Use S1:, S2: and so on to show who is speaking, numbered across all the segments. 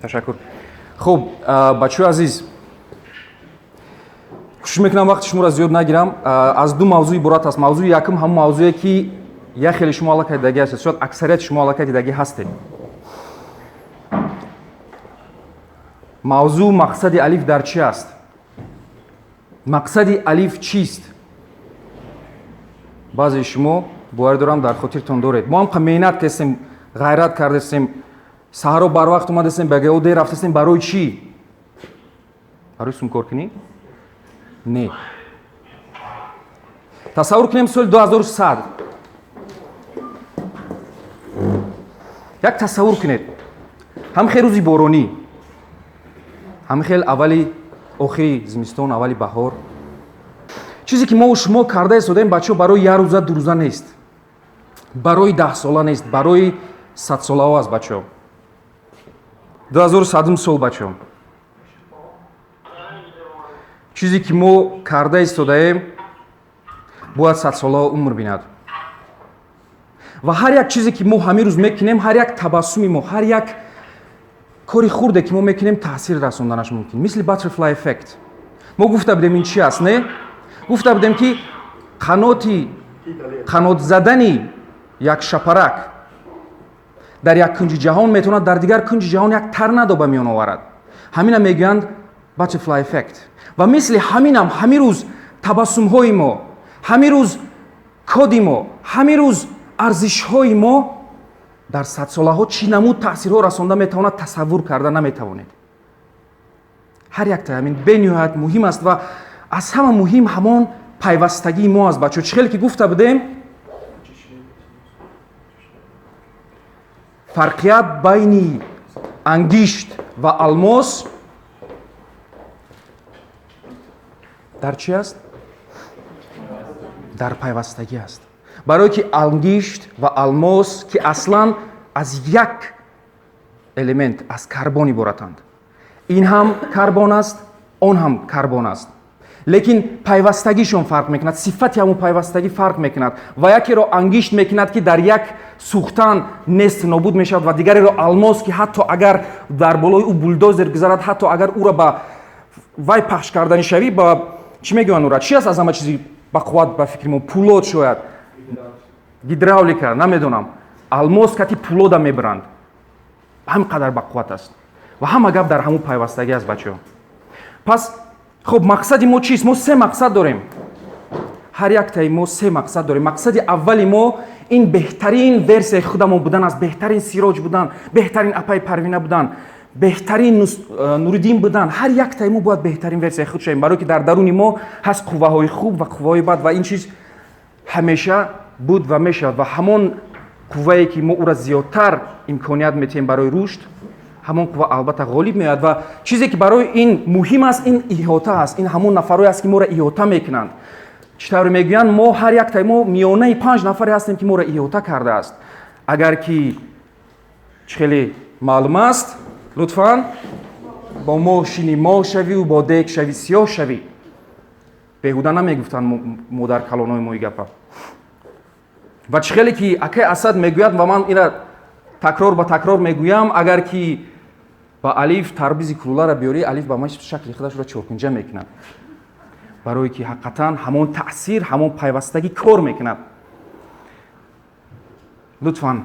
S1: Ташаккур. Хуб, бачаҳои азиз, кӯшиш мекунам вақти шуморо зиёд нагирам. Аз ду мавзӯъ иборат аст. Мавзӯи якум ҳамон мавзӯе, ки як хеле шумо аллакай дидагӣ ҳастед, шояд аксарияти шумо аллакай дидагӣ ҳастед. Мавзӯъ мақсади Алиф дар чӣ аст? Мақсади Алиф чист? Баъзеи шумо, боварӣ дорам, дар хотиртон доред. Мо ҳам меҳнат кардем, ғайрат кардастем, саҳаро барвақт омадастем, ба ГОД рафтастем. Барои чӣ? Барои сумкоркунӣ? Не. Тасаввур кунем соли 2100. Як тасаввур кунед. Ҳам хел рӯзи боронӣ, ҳам хел аввали охири зимистон, аввали баҳор. Чизе ки мо шумо карда истодаем, бачаҳо, барои як рӯза, ду рӯза нест, барои 10 сола нест, барои 100 солаҳо аст, бачаҳо. 2100-ум сол, бачаҳо, чизе ки мо карда истодаем, бояд 100 солаҳо умр бинад. Ва ҳар як чизе ки мо ҳамин рӯз мекунем, ҳар як табассуми мо, ҳар як кори хурде ки мо мекунем, таъсир расонданаш мумкин, мисли butterfly effect. Мо гуфта будем, ин чи аст, не? Гуфта будем, ки қаноти қанот задани як шапарак дар як кунҷи ҷаҳон метавонад дар дигар кунҷи ҷаҳон як торнадо ба миён оварад. Ҳамина мегӯянд butterfly effect. Ва мисли ҳаминам ҳамин рӯз табассумҳои мо, ҳамин рӯз коди мо, ҳамин рӯз арзишҳои мо дар садсолаҳо чӣ намуд таъсирҳо расонда метавонад, тасаввур карда наметавонед. Ҳар якта ҳамин бениҳоят муҳим аст ва аз ҳама муҳим ҳамон пайвастагии мо аст, бачаҳо. Чӣ хеле ки гуфта будем, фарқият байни ангишт ва алмос дар чӣ аст? Дар пайвастагӣ аст. Барое ки ангишт ва алмос, ки аслан аз як элемент, аз карбон иборатанд, ин ҳам карбон аст, он ҳам карбон аст, лекин пайвастагишон фарқ мекунад, сифати ҳамон пайвастагӣ фарқ мекунад. Ва якеро ангишт мекунад, ки дар як сӯхтан нест, нобуд мешавад, ва дигареро алмос, ки ҳатто агар дар болои ӯ булдозер гузарад, ҳатто агар ӯро ба вай пахш карданӣ шавӣ, ба чӣ мегӯянд ӯра, чӣ аст аз ҳама чизи ба қувват, ба фикри мо, пулод шояд, гидравлика, намедонам, алмос кати пулода мебаранд, ҳам қадар бақувват аст. Ва ҳама гап дар ҳамун пайвастагӣ аст, бачаҳо. Пас хуб, мақсади мо чист? Мо се мақсад дорем. Ҳар яктаи мо се мақсад дорем. Мақсади аввали мо ин беҳтарин версияи худамон будан аст, беҳтарин Сироҷ будан, беҳтарин апаи Парвина будан, беҳтарин Нуриддин будан. Ҳар яктаи мо бояд беҳтарин версияи худ шавем, барое ки дар даруни мо ҳаст қувваҳои хуб ва қувваҳои бад, ва ин чиз ҳамеша буд ва мешавад. Ва ҳамон қуввае ки мо ӯра зиёдтар имконият метиҳем барои рушд, ҳамон қувва албатта ғолиб меояд. Ва чизе ки барои ин муҳим аст, ин иҳота аст, ин ҳамон нафарое аст, ки моро иҳота мекунанд. Чӣ тавре мегӯянд, мо ҳар яктаи мо миёнаи панҷ нафаре ҳастем, ки моро иҳота кардааст. Агар ки чӣ хеле маълум аст, лутфан бо мо шини мо шавиву бо дег шави сиёҳ шавӣ. Беҳуда намегуфтанд модаркалонои мои гапа. Ва чӣ хеле ки акай Асад мегӯяд, ва ман ина такрор ба такрор мегӯям, агар ки ба Алиф тарбизи кулуларо биёрӣ, Алиф ба шакли худашро чоркунҷа мекунад, барое ки ҳақиқатан ҳамон таъсир, ҳамон пайвастагӣ кор мекунад. Лутфан,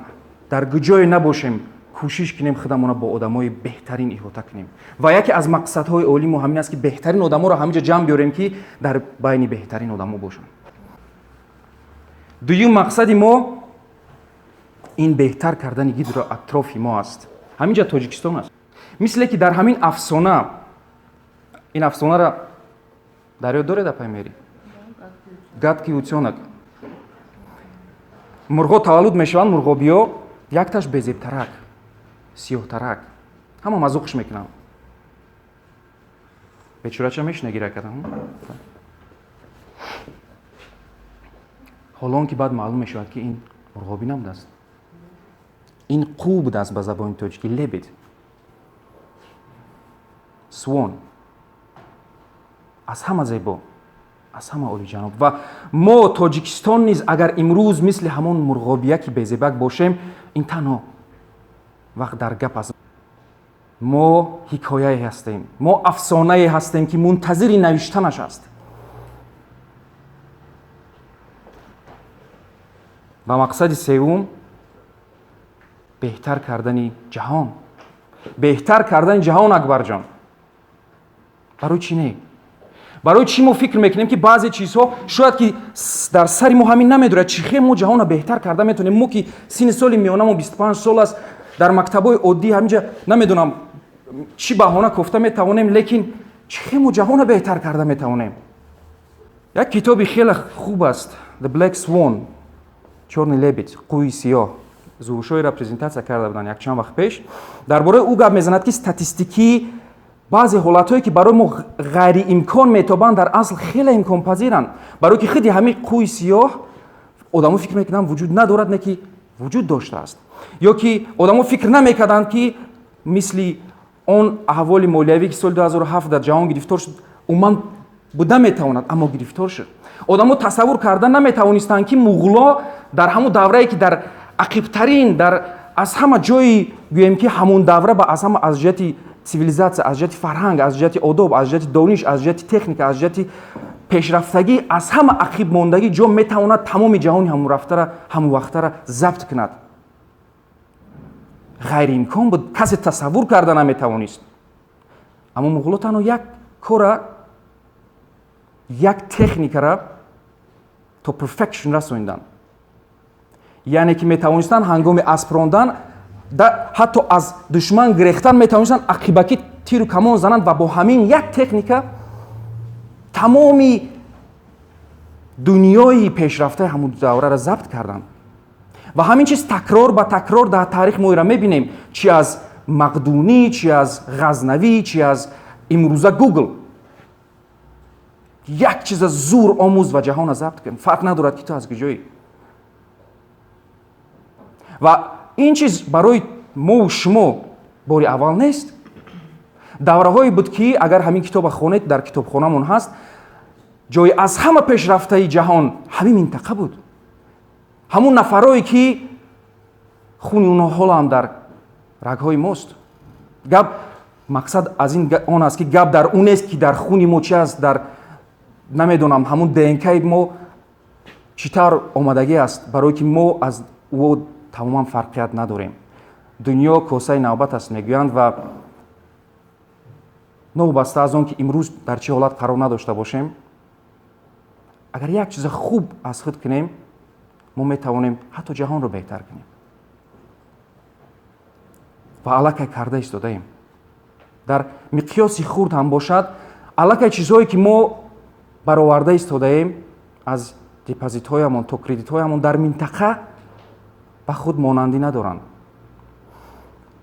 S1: дар куҷое набошем, кӯшиш кунем худамонро бо одамои беҳтарин иҳота кунем. Ва яке аз мақсадҳои олии мо ҳамин аст, ки беҳтарин одаморо ҳаминҷа ҷамъ биёрем, ки дар байни беҳтарин одамо бошанд. Дуюм мақсади мо ин беҳтар кардани гидро атрофи мо аст. Ҳаминҷа Тоҷикистон аст. Мисле ки дар ҳамин афсона, ин афсонара дар ёд доред, апай Мери, гадкий утёнок? Мурғо таваллуд мешаванд, мурғобиё, якташ безебтарак, сиёҳтарак, ҳама мазуқш мекунанд. Бечорача мешинагира кардам. Ҳоло он ки баъд маълум мешавад, ки ин мурғобӣ набудааст, ин қӯ будааст, ба забони тоҷикӣ лебедь, swan, аз ҳама зебо, аз ҳама олиҷаноб. Ва мо, Тоҷикистон низ, агар имрӯз мисли ҳамон мурғобияки безебак бошем, ин танҳо вақт дар гап аст. Мо ҳикояе ҳастем, мо афсонае ҳастем, ки мунтазири навиштанаш аст. Ва мақсади севум беҳтар кардани ҷаҳон. Беҳтар кардани ҷаҳон, Акбарҷон. Барои чӣ не? Барои чӣ мо фикр мекунем, ки баъзе чизҳо шояд ки дар сари мо ҳамин намедорад, чӣ хел мо ҷаҳонро беҳтар карда метавонем? Мо ки синни соли миёнамо 25 сол аст, дар мактабҳои оддӣ ҳаминҷа намедонам чӣ баҳона кофта метавонем, лекин чӣ хел мо ҷаҳонро беҳтар карда метавонем? Як китоби хеле хуб аст, The Black Swan, Чёрный лебедь, қӯи сиёҳ. Зуҳуршоҳиро презентатсия карда буданд якчанд вақт пеш. Дар бораи ӯ гап мезанад, ки статистикӣ баъзе ҳолатҳое, ки барои мо ғайриимкон метобанд, дар асл хеле имконпазиранд. Барои ки худи ҳамин қӯи сиёҳ одамо фикр мекунанд вуҷуд надорад, не ки вуҷуд доштааст. Ё ки одамо фикр намекарданд, ки мисли он аҳволи молиявӣ, ки соли 2007 дар ҷаҳон гирифтор шуд, умуман буда метавонад, аммо гирифтор шуд. Одамо тасаввур карда наметавонистанд, ки муғуло дар ҳамон даврае, ки дар ақибтарин, дар аз ҳама ҷои гӯем ки ҳамон давра ба аз ҳама аз ҷиҳати цивилизатсия, аз ҷиҳати фарҳанг, аз ҷиҳати одоб, аз ҷиҳати дониш, аз ҷиҳати техника, аз ҷиҳати пешрафтагӣ, аз ҳама ақибмондагӣ ҷо метавонад тамоми ҷаҳони ҳамон вақтара забт кунад. Ғайриимкон буд, касе тасаввур карда наметавонист. Аммо муғуло танҳо як кора, як техникара то perfection расонданд. Яъне ки метавонистанд ҳангоми асп рондан, ҳатто аз душман гирехтан метавонистанд ақибакӣ тиру камон зананд ва бо ҳамин як техника тамоми дунёи пешрафтаи ҳамун давраро забт карданд. Ва ҳамин чиз такрор ба такрор дар таърих мо инро мебинем, чи аз Мақдунӣ, чи аз Ғазнавӣ, чи аз имрӯза Гугл. Як чиза зур омӯз ва ҷаҳонро забт кун, фарқ надорад, ки ту аз куҷоӣ. Ва ин чиз барои мову шумо бори аввал нест. Давраҳое буд, ки агар ҳамин китоба хонед, дар китобхонамон ҳаст, ҷои аз ҳама пешрафтаи ҷаҳон ҳамин минтақа буд. Ҳамун нафарое, ки хуни онҳо ҳоло ҳам дар рагҳои мост. Гап мақсад аз ин он аст, ки гап дар он нест, ки дар хуни мо чи аст, дар намедонам ҳамун ДНКи мо чӣ тавр омадагӣ аст, барое ки мо аз ӯ тамоман фарқият надорем. Дунё косаи навбат аст, мегӯянд, ва новобаста аз он ки имрӯз дар чӣ ҳолат қарор надошта бошем, агар як чиза хуб аз худ кунем, мо метавонем ҳатто ҷаҳонро беҳтар кунем. Ва аллакай карда истодаем. Дар миқёси хурд ҳам бошад, аллакай чизҳое, ки мо бароварда истодаем, аз депозитҳоямон то кредитҳоямон дар минтақа ба худ монандӣ надоранд.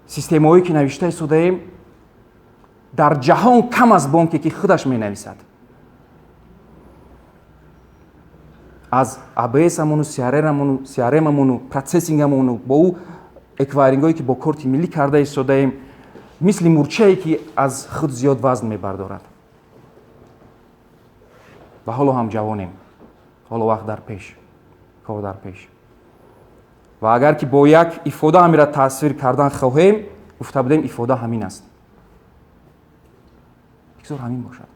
S1: Системаҳое, ки навишта истодаем, дар ҷаҳон кам аз бонке, ки худаш менависад. Аз АБС-амону, CRM-амону, процессингамону, бо ӯ эквайрингҳое, ки бо корти миллӣ карда истодаем, мисли мурчае, ки аз худ зиёд вазн мебардорад. Ва ҳоло ҳам ҷавонем, ҳоло вақт дар пеш, кор дар пеш. Ва агар ки бо як ифода ҳамира тасвир кардан хоҳем, гуфта будем, ифода ҳамин аст. Бигзор ҳамин бошад.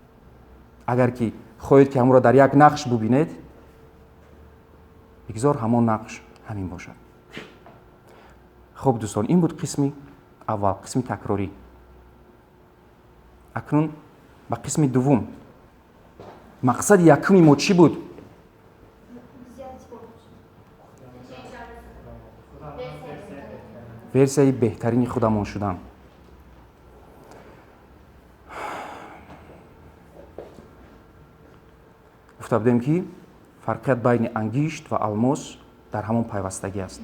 S1: Агар ки хоҳед, ки ҳамонро дар як нақш бубинед, бигзор ҳамон нақш ҳамин бошад. Хуб, дӯстон, ин буд қисми аввал, қисми такрорӣ. Акнун ба қисми дуввум. Мақсади якуми мо чӣ буд? Версияи беҳтарини худамон шудан. Гуфта будем, ки фарқият байни ангишт ва алмос дар ҳамон пайвастагӣ аст.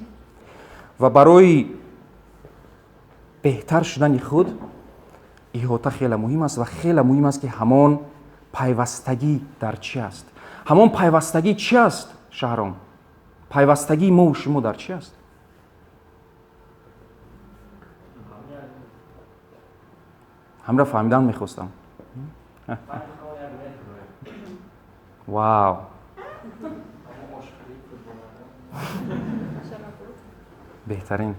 S1: Ва барои беҳтар шудани худ иҳота хеле муҳим аст ва хеле муҳим аст, ки ҳамон пайвастагӣ дар чӣ аст. Ҳамон пайвастагӣ чӣ аст, Шаҳром? Пайвастагии мову шумо дар чӣ аст? Ҳамра фаҳмидан мехостам. Вау! Беҳтарин.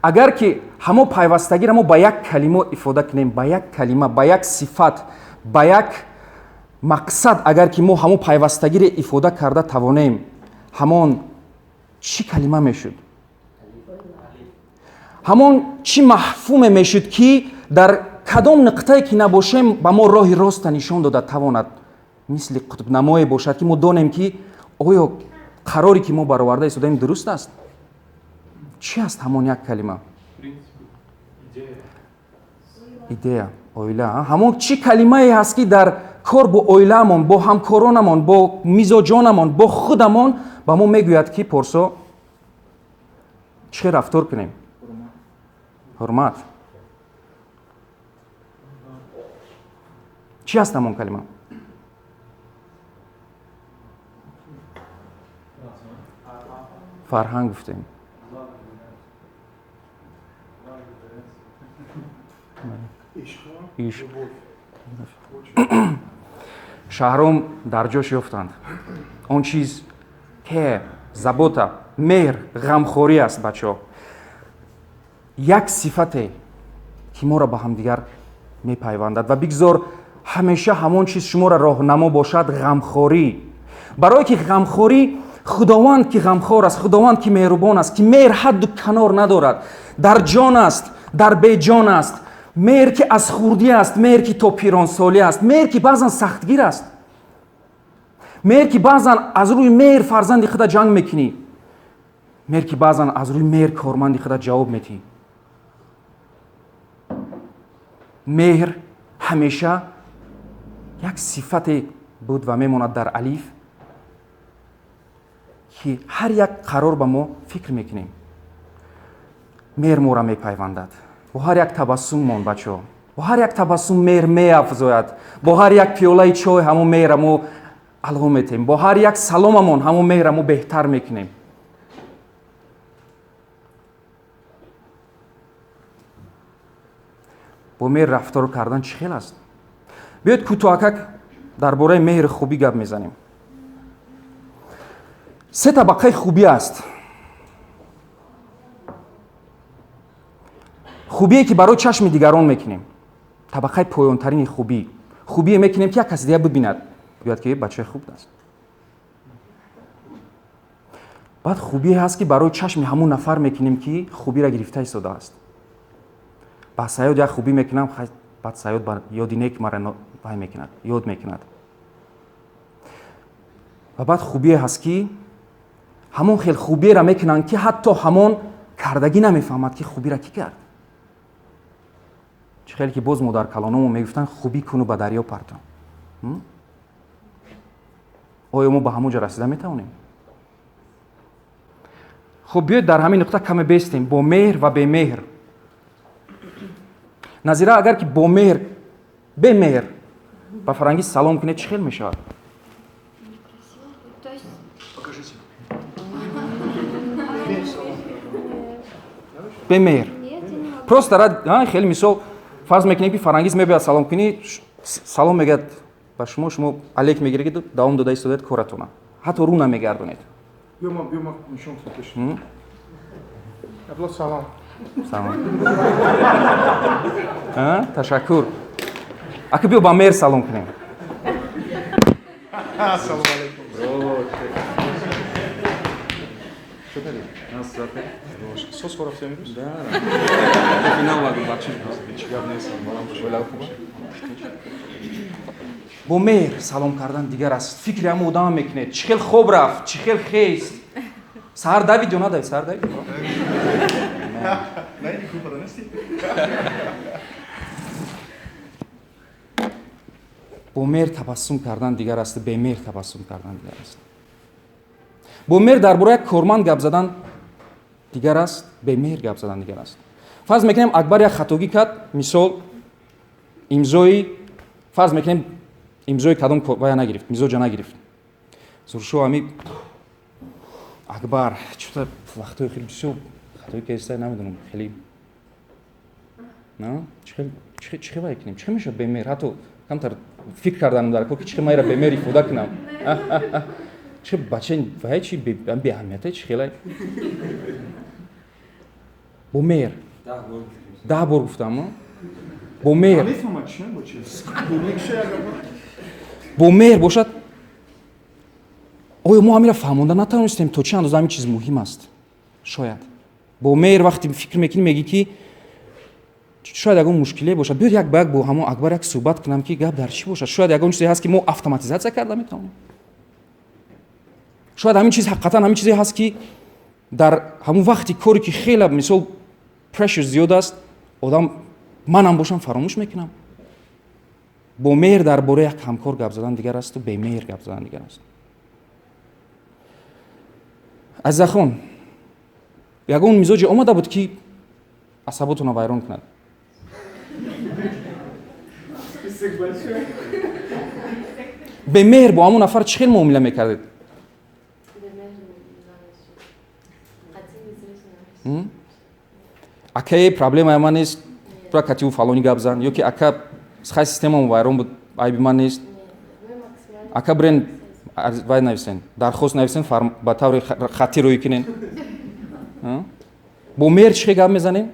S1: Агар ки ҳамо пайвастагиро мо ба як калима ифода кунем, ба як калима, ба як сифат, ба як мақсад, агар ки мо ҳамо пайвастагиро ифода карда тавонем, ҳамон чӣ калима мешуд? Ҳамон чӣ мафҳуме мешуд, ки дар кадом нуқтае ки набошем, ба мо роҳи роста нишон дода тавонад, мисли қутбнамое бошад, ки мо донем, ки оё қароре ки мо бароварда истодаем дуруст аст? Чӣ аст ҳамон як калима? Идея, оила. Ҳамон чӣ калимае ҳаст, ки дар кор бо оилаамон, бо ҳамкоронамон, бо мизоҷонамон, бо худамон ба мо мегӯяд, ки Порсо, чӣ хел рафтор кунем? Ҳурмат. Чӣ аст ҳамон калима? Фарҳанг гуфтем. Ишқ. Шаҳром дар ҷош ёфтанд. Он чиз ке забота, меҳр, ғамхорӣ аст, бачаҳо. Як сифате, ки моро ба ҳамдигар мепайвандад ва бигзор ҳамеша ҳамон чиз шуморо роҳнамо бошад, ғамхорӣ. Барое ки ғамхорӣ, Худованд ки ғамхор аст, Худованд ки меҳрубон аст, ки меҳр ҳадду канор надорад, дар ҷон аст, дар беҷон аст, меҳр ки аз хурдӣ аст, меҳр ки то пиронсолӣ аст, меҳр ки баъзан сахтгир аст, меҳр ки баъзан аз рӯи меҳр фарзанди худа ҷанг мекунӣ, меҳр ки баъзан аз рӯи меҳр корманди худа ҷавоб метиҳӣ. Меҳр ҳамеша як сифате буд ва мемонад дар алиф, ки ҳар як қарор ба мо фикр мекунем. Меҳр моро мепайвандад. Бо ҳар як табассуммон, бачаҳо, бо ҳар як табассум меҳр меафзояд. Бо ҳар як пиёлаи чой ҳамон меҳра мо алҳо метем. Бо ҳар як саломамон ҳамон меҳра мо беҳтар мекунем. Бо меҳр рафтор кардан чӣ хел аст? Биёед кӯтоҳакак дар бораи меҳри хубӣ гап мезанем. Се табақаи хубӣ аст. Хубие ки барои чашми дигарон мекунем, табақаи поёнтарини хубӣ. Хубие мекунем, ки як каси дигар бибинад, бигӯяд, ки бачаи хуб аст. Баъд хубие ҳаст, ки барои чашми ҳамон нафар мекунем, ки хубиро гирифта истодааст. Ба Саёд як хубӣ мекунам, баъд Саёд ба ёди нек мара вай мекунад, ёд мекунад. Ва баъд хубие ҳаст, ки ҳамон хел хубиеро мекунанд, ки ҳатто ҳамон кардагӣ намефаҳмад, ки хубиро кӣ кард. Чӣ хеле ки боз модаркалономо мегуфтанд, хубӣ куну ба дарё партон. Оё мо ба ҳамон ҷо расида метавонем? Хуб, биёед дар ҳамин нуқта каме бестем, бо меҳр ва бемеҳр. Назира, агар ки бо меҳр, бемеҳр ба Фарангиз салом кунед, чӣ хел мешавад? Бемеҳр. Просто хеле мисол фарз мекунем, ки Фарангиз мебиёяд салом кунӣ, салом мегӯяд ба шумо, шумо алек мегиред, давом дода истодаед коратона, ҳатто рӯ намегардонед.
S2: Салом.
S1: Салом. Ташаккур. Ака, биё ба меҳр салом кунем.
S2: Ассалому алайкум. Сос хӯрафтем имрӯз?
S1: Бо меҳр салом кардан дигар аст. Фикри ҳама одама мекунед, чӣ хел хоб рафт, чӣ хел хест, саҳар давид ё надавид? Саҳар давид? Бо меҳр табассум кардан дигар аст, бемеҳр табассум кардан дигар аст. Бо меҳр дар бораи як корманд гап задан дигар аст, бемеҳр гап задан дигар аст. Фарз мекунем, Акбар як хатогӣ кард, мисол имзои, фарз мекунем, имзои кадом вая нагирифт, мизоҷа нагирифт. Зуршо, ами Акбар чута вақтҳои хеле бисёр хатои кардиста, намедонам, хеле на чӣ хел вай кунем, чӣ мешавад бемеҳр? Ҳатто камтар фикр карданам дар кор, ки чӣ хел майра бемеҳр ифода кунам. Чӣ бача вай, чи беаҳамияте, чӣ хелай? Бо меҳр. 10 бор гуфтам. Бо меҳр. Бо меҳр бошад. Оё мо ҳаминро фаҳмонда натавонистем, то чӣ андоза ҳамин чиз муҳим аст? Шояд. Бо меҳр вақте фикр мекунӣ, мегӣ ки шояд ягон мушкиле бошад. Биёд як ба як бо ҳамон Акбар як суҳбат кунам, ки гап дар чӣ бошад. Шояд ягон чизе ҳаст, ки мо автоматизатсия карда метавонем. Шояд ҳамин чиз ҳақиқатан ҳамин чизе ҳаст, ки дар ҳамон вақти коре, ки хеле мисол pressure зиёд аст, одам манам бошам фаромӯш мекунам. Бо меҳр дар бораи як ҳамкор гап задан дигар асту бемеҳр гап задан дигар аст. Азизахон, ягон мизоҷе омада буд, ки асаботонро вайрон кунад? Бемеҳр бо ҳамон нафар чӣ хел муомила мекардед? Акае проблемаи ман нест, тура кативу фалони гап зан, ё ки ака хай системамо вайрон буд, айби ман нест. Ака бирен вай нависен, дархост нависен, ба таври хаттӣ рӯй кунен. Бо меҳр чӣ хел гап мезанем?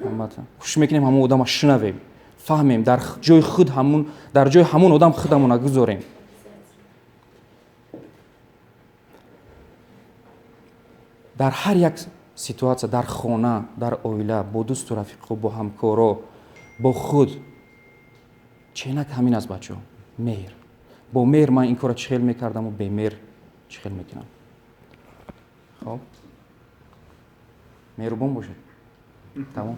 S1: Албатта. Кӯшиш мекунем ҳамон одама шунавем, фаҳмем, дар ҷои худ ҳамун, дар ҷои ҳамон одам худамона гузорем. Дар ҳар як ситуатсия, дар хона, дар оила, бо дӯсту рафиқо, бо ҳамкоро, бо худ, ченак ҳамин аст, бачаҳо, меҳр. Бо меҳр ман ин корро чӣ хел мекардаму бемеҳр чӣ хел мекунам. Хоб, меҳрубон бошед. Тамом.